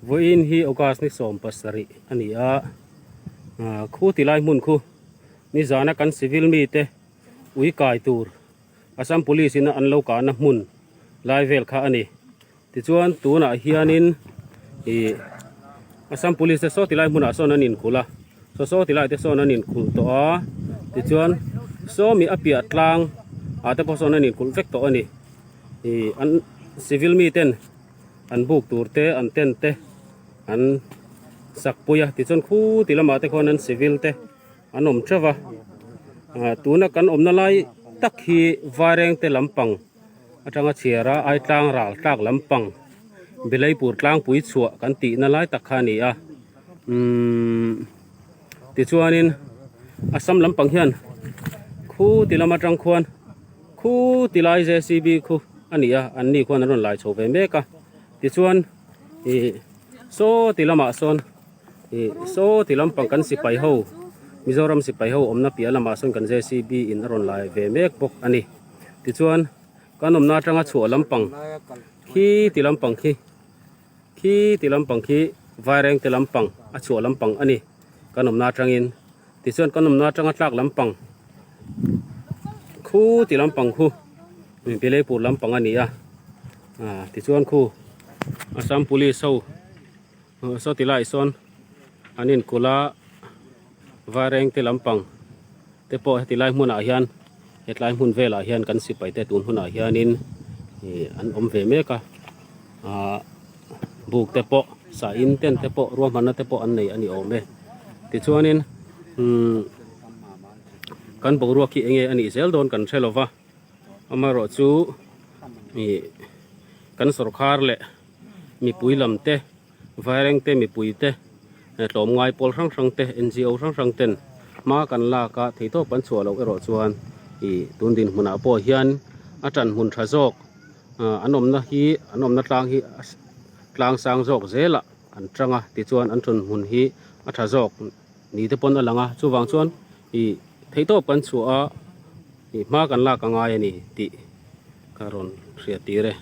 Vawiin hi August ni 17 a ni a, khu ti lai hmun khu nizana kan civil mite ui kai tur Assam Police in a an lo kahna hmun lai vel kha a ni. Tichuan tunah hianin ih Assam Police te saw tilai hmunah sawn an inkulh a, saw saw tilai te sawn an inkulh tawh a, tichuan sawmi a piah tlang ah te pawh sawn an inkulh vek tawh a ni. Ih an civil mi ten an buk tur te an tent te an sak pui a, tichuan khu ti lamah te khuan an civil te an awm theuh va, ah tuna kan awmna lai tak hi Vairengte lampang atanga chhiar a Aitlang ral tlak lampang Bileipur tlangpui chhuah kan tihna lai tak kha a ni a umm tichuanin Assam lampang hian khu ti lam atang khuan khu ti lai JCB khu a ni a an ni khuan an rawn lai chho ve mek a tichuan ih saw ti lamah sawn. Ih saw ti lampang kan sipai ho Mizoram sipai ho awmna piah lamah sawn kan JCB in a rawn lai ve mek bawk a ni. Tichuan kan awmna atanga chhuah lampang khi ti lampang khi khi ti lampang khi Vaireng te lampang a chhuah lampang a ni kan awmna atangin. Tichuan kan awmna atanga tlak lampang khu ti lampang khu Bileipur lampang a ni a ah tichuan khu Assam Police ho. Saw ti laiah sawn an inkulh a Vaireng te lampang te pawh heti lai hmunah hian hetlai hmun velah hian kan sipai te tun hunah hianin ih an awm ve mek a ahh buk te pawh sah in tent te pawh ruahmanna te pawh an nei a ni awm e tichuanin umm kan boruak hi enge a nih zel dawn kan hre lova amaherawhchu ih kan sawrkhar leh. Mipui lam te, Vaireng te mipui te, tlawmngai pawl hrang hrang te, NGO hrang hrang ten hma kan lak a, theihtawp kan chhuah loh erawh chuan ih tun dinhmunah pawh hian a tan hmun tha zawk an awmna hi an awmna tlang hi tlang sang zawk zelah an tang a, tichuan an tun hmun hi a tha zawk ni te pawn a lang a, chuvang chuan ih theihtawp kan chhuah a ih hma kan lak a ngai a ni tih ka rawn hriat tir e.